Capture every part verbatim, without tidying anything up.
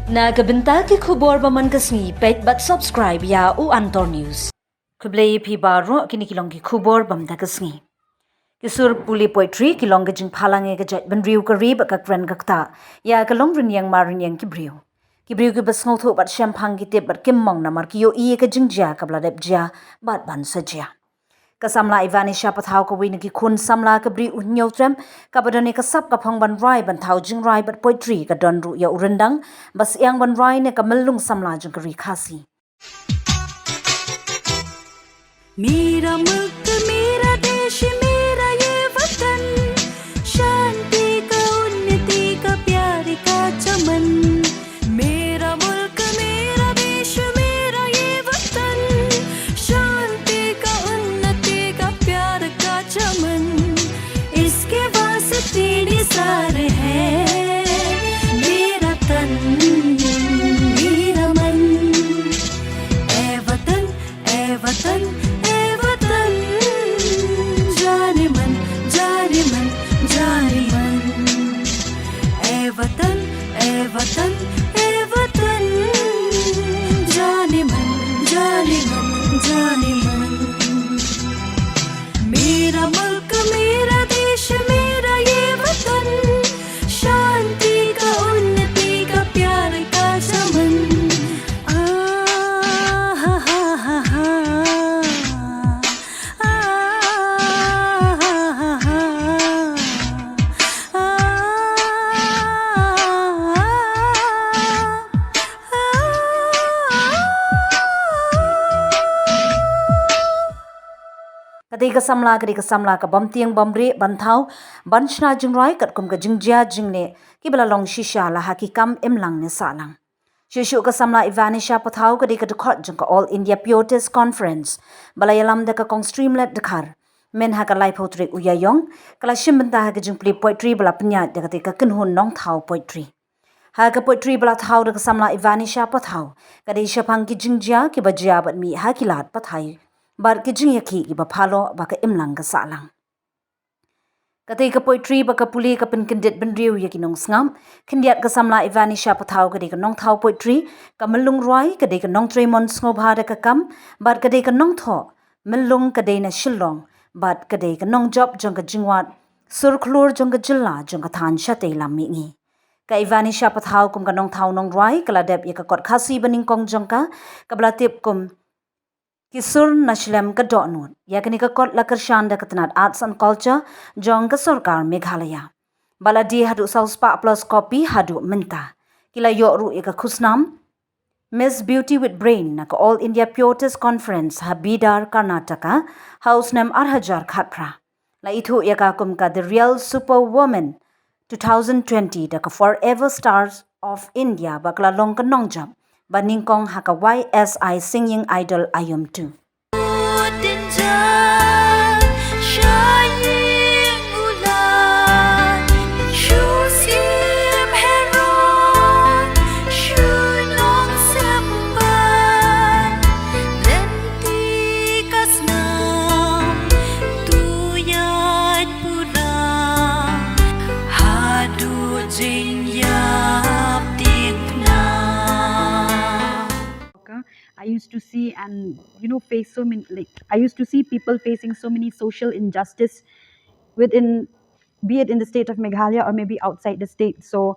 Na ka bynta ki khubor ba man ka sngi, peit bad subscribe ïa u Antor News. Khublei phi baroh, kine ki long ki khubor ba man ka sngi. Ki sur pule poetry ki long ka jingphalang ïa ka jaitbynriew ka ri bad ka kren ka ktah ïa ka long rynïeng mar rynïeng ki briew. Ki briew kiba sngewthuh bad shemphang ki tip bad kim mong namar ki ïohi ïa ka jingjia kaba la dep jia bad ban sa jia. Ka samla Ivanisha Pathaw, kawei na ki khun samla ka Bri U Hynñiewtrep, kaba don ïa ka sap ka phong ban rai ban thaw jingrai bad poetry, ka don ruh ïa u ryndang ba syiang ban rai na ka myllung samla jong ka ri Khasi. मेरा मुल्क, मेरा देश, मेरा ये वतन, शांति का, उन्नति का, प्यार का चमन। मेरा मुल्क, मेरा देश, मेरा ये वतन, शांति का, उन्नति का, प्यार का चमन। इसके वास्ते निसार है मेरा तन, मेरा मन। ए वतन, ए वतन, ए वतन, जाने मन, जाने मन, जाने मन। ए वतन, ए वतन, ए वतन, जाने मन, जाने मन, जाने मन। मेरा मुल्क, मेरा देश, मेरा ये वतन, शांति का, उन्नति का, प्यार का चमन। आ, हा, हा, हा, हा। Ka dei ka samla, ka dei ka samla ka bym tieng bym rieh ban thaw, ban shna jingrai katkum ka jingjia jingneh kiba la long shisha la ha ki kam imlang ne sahlang. Shuh shuh ka samla Ivanisha Pathaw ka dei ka dkhot jong ka All India Poetess Conference ba la ïalam da ka Kong Streamlet Dkhar. Mynha ka laiphew tarik u Ïaïong ka la shim bynta ha ka jingpule poetry ba la pynïaid da kata ka kynhun nongthaw poetry. Ha ka poetry ba la thaw da ka samla Ivanisha Pathaw, ka dei shaphang ki jingjia kiba jia bad mih ha ki lad pathai bad ki jingïakhih kiba phalok ba ka imlang ka sahlang. Kata ka poetry ba ka pule ka pynkyndit bynriew ïa ki nongsngap. Khyndiat ka samla Ivanisha Pathaw ka dei ka nongthaw poetry, ka myllung rwai ka dei ka nongtrei mon sngewbha da ka kam, bad ka dei ka nongthoh myllung ka dei na Shillong, bad ka dei ka nongjop jong ka jingwad sur khlur jong ka jylla jong ka thaiñ shatei lam mihngi. Ka Ivanisha Pathaw kum ka nongthaw nongrwai ka la dep ïa ka kot Khasi ba nyngkong jong ka, kaba la tip kum Ki Sur na Shlem ka Dohnud. Ïa kane ka kot la kyrshan da ka tnat Arts and Culture jong ka sorkar Meghalaya. Ba la die haduh saw spah plus copy haduh mynta. Ki la ïoh ruh ïa ka khusnam Miss Beauty with Brain na ka All India Poetess Conference ha Bidar, Karnataka, ha u snem ar hajar khatphra. La ithuh ïa ka kum ka The Real Superwoman two thousand twenty da ka Forever Stars of India, ba ka la long ka nongjop ba nyngkong ha ka Y S I Singing Idol Iom two. I used to see and, you know, face so many, like, I used to see people facing so many social injustice within, be it in the state of Meghalaya or maybe outside the state. So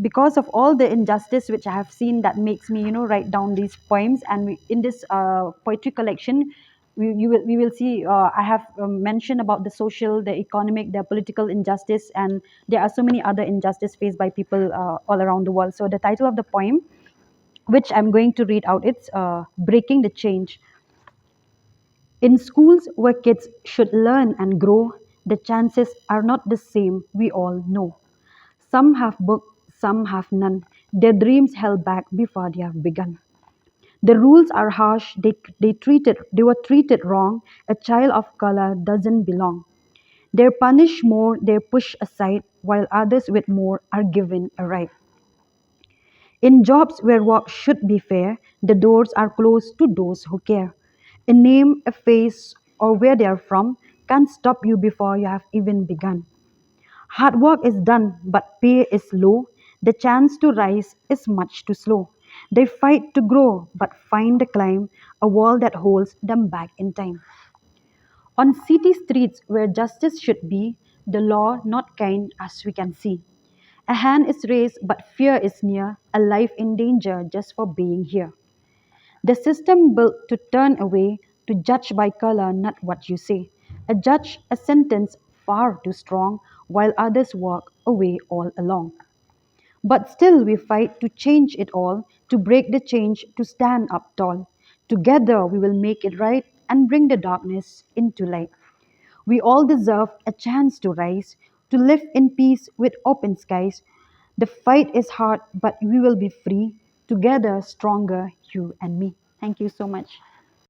because of all the injustice which I have seen, that makes me, you know, write down these poems. And we, in this uh, poetry collection, we, you will, we will see, uh, I have um, mentioned about the social, the economic, the political injustice, and there are so many other injustice faced by people uh, all around the world. So the title of the poem, which I'm going to read out, it's uh, Breaking the Change. In schools where kids should learn and grow, the chances are not the same, we all know. Some have book, some have none, their dreams held back before they have begun. The rules are harsh, they, they treated, they were treated wrong, a child of color doesn't belong. They're punished more, they're pushed aside, while others with more are given a right. In jobs where work should be fair, the doors are closed to those who care. A name, a face, or where they are from can't stop you before you have even begun. Hard work is done, but pay is low. The chance to rise is much too slow. They fight to grow, but find the climb, a wall that holds them back in time. On city streets where justice should be, the law not kind as we can see. A hand is raised, but fear is near, a life in danger just for being here. The system built to turn away, to judge by color, not what you say. A judge, a sentence far too strong, while others walk away all along. But still, we fight to change it all, to break the change, to stand up tall. Together, we will make it right and bring the darkness into light. We all deserve a chance to rise, to live in peace with open skies. The fight is hard, but we will be free, together, stronger, you and me. Thank you so much.